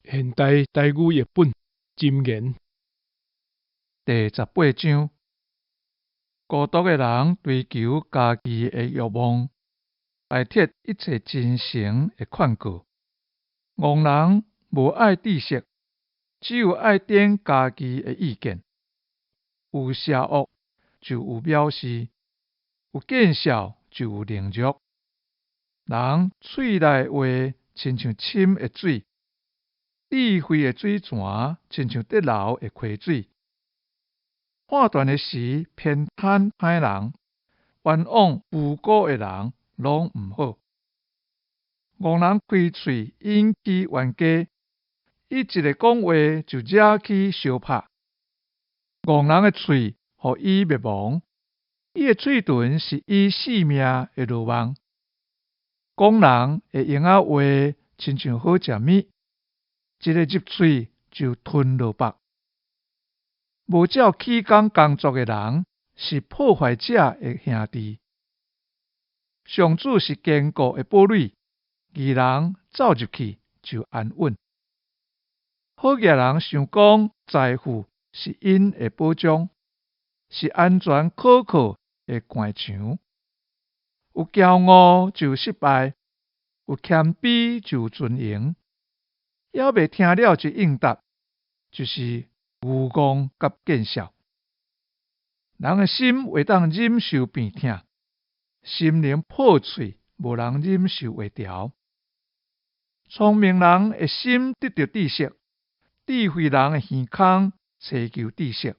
現代台語譯本箴言。第18章，孤獨的人追求家己的欲望，排斥一切真誠的勸告。戇人無愛知識，只有愛踮家己的意見。有邪惡就有藐視，有見笑就有凌辱。人喙內話親像深的水，智慧的水泉親像直流的溪水。判斷的時偏袒歹人，冤枉無辜的人攏毋好。戇人開喙引起冤家，伊一个講話就惹起相拍。戇人的喙予伊滅亡，伊的喙唇是伊性命的羅網。講人會閒仔話，親像好食物，一个入喙就吞落腹。無照起工工作的人，是破壞者的兄弟。上主是堅固的堡壘，義人走入去就安穩。好額人想講財富是𪜶的保障，是安全可靠的關牆。有驕傲就有失敗，有謙卑就有尊榮。猶未聽了就應答，就是愚戇佮見笑。人的心會當忍受病疼，心靈破碎，無人忍受會著。聰明人的心得著知識，智慧人的耳孔尋求知識。